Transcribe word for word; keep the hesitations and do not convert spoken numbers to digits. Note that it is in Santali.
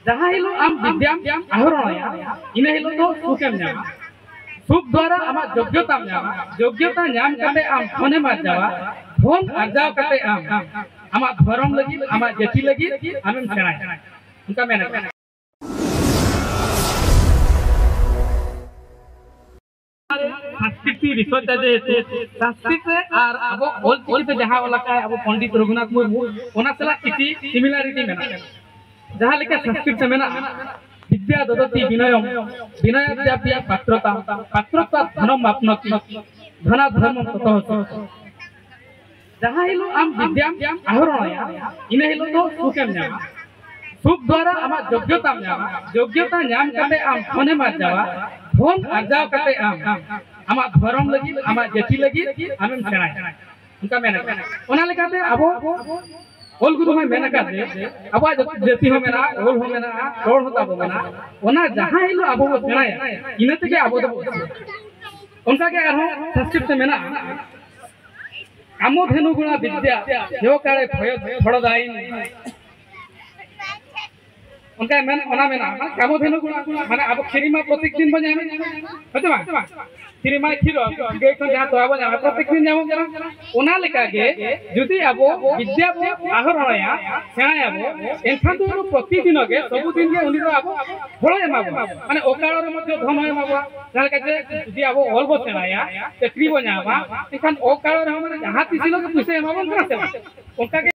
ᱡᱟᱦᱟᱸ ᱦᱤᱞᱳᱜ ᱟᱢ ᱵᱤᱫᱽᱭᱟᱢ ᱟᱦᱚᱨᱚᱱᱟᱭᱟ, ᱤᱱᱟᱹ ᱦᱤᱞᱳᱜ ᱫᱚ ᱥᱩᱠᱮᱢ ᱧᱟᱢᱟ᱾ ᱥᱩᱠ ᱫᱣᱟᱨᱟ ᱟᱢᱟᱜ ᱡᱳᱜᱽᱭᱚᱛᱟᱢ ᱧᱟᱢᱟ, ᱡᱳᱜᱽᱭᱚᱛᱟ ᱧᱟᱢ ᱠᱟᱛᱮ ᱟᱢ ᱫᱷᱚᱱᱮᱢ ᱟᱨᱡᱟᱣᱟ, ᱫᱷᱚᱱ ᱟᱨᱡᱟᱣ ᱠᱟᱛᱮ ᱟᱢ ᱟᱢᱟᱜ ᱫᱷᱚᱨᱚᱢ ᱞᱟᱹᱜᱤᱫ, ᱟᱢᱟᱜ ᱡᱟᱹᱛᱤ ᱞᱟᱹᱜᱤᱫ ᱟᱢᱮᱢ ᱥᱮᱬᱟᱭᱟ᱾ ᱚᱱᱠᱟ ᱢᱮᱱ ᱟᱠᱟᱱᱟ᱾ ᱥᱟᱝᱥᱠᱨᱤᱛ ᱨᱤᱥᱟᱨᱪ ᱡᱮᱦᱮᱛᱩ, ᱥᱟᱝᱥᱠᱨᱤᱛ ᱨᱮ ᱟᱨ ᱟᱵᱚ ᱚᱞ ᱪᱤᱠᱤ ᱛᱮ ᱡᱟᱦᱟᱸ ᱚᱞ ᱟᱠᱟᱫ ᱟᱵᱚ ᱯᱚᱱᱰᱤᱛ ᱨᱚᱜᱷᱩᱱᱟᱛᱷ ᱢᱩᱨᱢᱩ, ᱚᱱᱟ ᱥᱟᱞᱟᱜ ᱠᱤᱪᱷᱤ ᱥᱤᱢᱤᱞᱟᱨᱤᱴᱤ ᱢᱮᱱᱟᱜᱼᱟ᱾ ᱡᱟᱦᱟᱸ ᱞᱮᱠᱟ ᱥᱟᱝᱥᱠᱨᱤᱛ ᱛᱮ ᱢᱮᱱᱟᱜᱼᱟ, ᱵᱤᱫᱽᱭᱟ ᱫᱚᱫᱚᱛᱤ ᱵᱤᱱᱚᱭᱚᱢ, ᱵᱤᱱᱚᱭᱟᱵᱽᱫᱟᱯᱤᱭᱟ ᱯᱟᱛᱨᱚᱛᱟᱢ, ᱯᱟᱛᱨᱚᱛᱣᱟᱫ ᱫᱷᱚᱱᱚᱢ ᱟᱯᱱᱚᱛᱤ, ᱫᱷᱚᱱᱟᱫ ᱫᱷᱚᱨᱢᱚᱢ ᱛᱚᱛᱚ ᱦᱚᱥᱚ᱾ ᱡᱟᱦᱟᱸ ᱦᱤᱞᱳᱜ ᱟᱢ ᱵᱤᱫᱽᱭᱟᱢ ᱟᱦᱚᱨᱚᱱᱟᱭᱟ, ᱤᱱᱟᱹ ᱦᱤᱞᱳᱜ ᱫᱚ ᱥᱩᱠᱮᱢ ᱧᱟᱢᱟ᱾ ᱥᱩᱠ ᱫᱣᱟᱨᱟ ᱟᱢᱟᱜ ᱡᱳᱜᱽᱭᱚᱛᱟᱢ ᱧᱟᱢᱟ, ᱡᱳᱜᱽᱭᱚᱛᱟ ᱧᱟᱢ ᱠᱟᱛᱮ ᱟᱢ ᱫᱷᱚᱱᱮᱢ ᱟᱨᱡᱟᱣᱟ, ᱫᱷᱚᱱ ᱟᱨᱡᱟᱣ ᱠᱟᱛᱮ ᱟᱢ ᱟᱢᱟᱜ ᱫᱷᱚᱨᱚᱢ ᱞᱟᱹᱜᱤᱫ, ᱟᱢᱟᱜ ᱡᱟᱹᱛᱤ ᱞᱟᱹᱜᱤᱫ ᱟᱢᱮᱢ ᱥᱮᱬᱟᱭᱟ᱾ ᱚᱱᱠᱟ ᱢᱮᱱ ᱟᱠᱟᱫᱟ᱾ ᱚᱱᱟ ᱞᱮᱠᱟᱛᱮ ᱟᱵᱚ ᱚᱞ ᱜᱩᱨᱩ ᱦᱚᱸᱭ ᱢᱮᱱ ᱟᱠᱟᱫ ᱡᱮ ᱟᱵᱚᱣᱟᱜ ᱡᱟᱹᱛᱤ ᱦᱚᱸ ᱢᱮᱱᱟᱜᱼᱟ, ᱚᱞ ᱦᱚᱸ ᱢᱮᱱᱟᱜᱼᱟ, ᱨᱚᱲ ᱦᱚᱸ ᱛᱟᱵᱚ ᱢᱮᱱᱟᱜᱼᱟ᱾ ᱚᱱᱟ ᱡᱟᱦᱟᱸ ᱦᱤᱞᱳᱜ ᱟᱵᱚ ᱵᱚ ᱥᱮᱬᱟᱭᱟ, ᱤᱱᱟᱹ ᱛᱮᱜᱮ ᱟᱵᱚ ᱫᱚᱵᱚ ᱩᱥᱩᱞᱚᱜᱼᱟ᱾ ᱚᱱᱠᱟᱜᱮ ᱟᱨᱦᱚᱸ ᱥᱟᱝᱥᱠᱨᱤᱛ ᱛᱮ ᱢᱮᱱᱟᱜᱼᱟ, ᱠᱟᱢᱚᱫᱷᱮᱱᱩ ᱜᱩᱬᱟ ᱵᱤᱫᱽᱭᱟ ᱡᱚ ᱠᱟᱲᱮ ᱯᱷᱚᱭᱚ ᱯᱷᱚᱲᱚᱫᱟᱭᱤᱱ᱾ ᱚᱱᱠᱟ ᱢᱮᱱ, ᱚᱱᱟ ᱢᱮᱱᱟᱜᱼᱟ, ᱢᱟᱱᱮ ᱠᱟᱢᱚᱫᱷᱮᱱᱩ ᱜᱩᱬᱟ, ᱢᱟᱱᱮ ᱟᱵᱚ ᱠᱷᱤᱨᱤ ᱢᱟ ᱯᱨᱚᱛᱮᱠ ᱫᱤᱱ ᱵᱚᱱ ᱧᱟᱢᱮᱫ, ᱦᱮᱸ ᱥᱮ ᱵᱟᱝ? ᱠᱷᱤᱨᱤ ᱢᱟ ᱠᱷᱤᱨᱚ, ᱜᱟᱹᱭ ᱠᱷᱚᱱ ᱡᱟᱦᱟᱸ ᱛᱚᱣᱟ ᱵᱚᱱ ᱧᱟᱢᱟ, ᱯᱨᱚᱛᱮᱠ ᱫᱤᱱ ᱧᱟᱢᱚᱜ ᱠᱟᱱᱟ᱾ ᱚᱱᱟ ᱞᱮᱠᱟᱜᱮ ᱡᱩᱫᱤ ᱟᱵᱚ ᱵᱤᱫᱽᱭᱟ ᱵᱚ ᱟᱦᱚᱨᱚᱱᱟᱭᱟ, ᱥᱮᱬᱟᱭᱟᱵᱚ, ᱮᱱᱠᱷᱟᱱ ᱫᱚ ᱯᱨᱚᱛᱤᱫᱤᱱᱚ ᱜᱮ, ᱥᱚᱵᱩᱫᱤᱱ ᱜᱮ ᱩᱱᱤ ᱫᱚ ᱟᱵᱚ ᱯᱷᱚᱲᱚᱭ ᱮᱢᱟ ᱵᱚᱱᱟ, ᱢᱟᱱᱮ ᱚᱠᱟᱲᱚ ᱨᱮ ᱢᱚᱫᱽᱫᱷᱮ ᱫᱷᱚᱱ ᱦᱚᱸᱭ ᱮᱢᱟ ᱵᱚᱱᱟ᱾ ᱡᱟᱦᱟᱸ ᱞᱮᱠᱟ ᱡᱮ ᱡᱩᱫᱤ ᱟᱵᱚ ᱚᱞ ᱵᱚ ᱥᱮᱬᱟᱭᱟ, ᱪᱟᱹᱠᱨᱤ ᱵᱚ ᱧᱟᱢᱟ, ᱮᱱᱠᱷᱟᱱ ᱚᱠᱟᱲᱚ ᱨᱮᱦᱚᱸ ᱢᱟᱱᱮ ᱡᱟᱦᱟᱸ ᱛᱤᱥ ᱦᱤᱞᱳᱜ ᱫᱚ ᱯᱩᱭᱥᱟᱹᱭ ᱮᱢᱟ ᱵᱚᱱ ᱠᱟᱱᱟ ᱥᱮ ᱵᱟᱝ? ᱚᱱᱠᱟᱜᱮ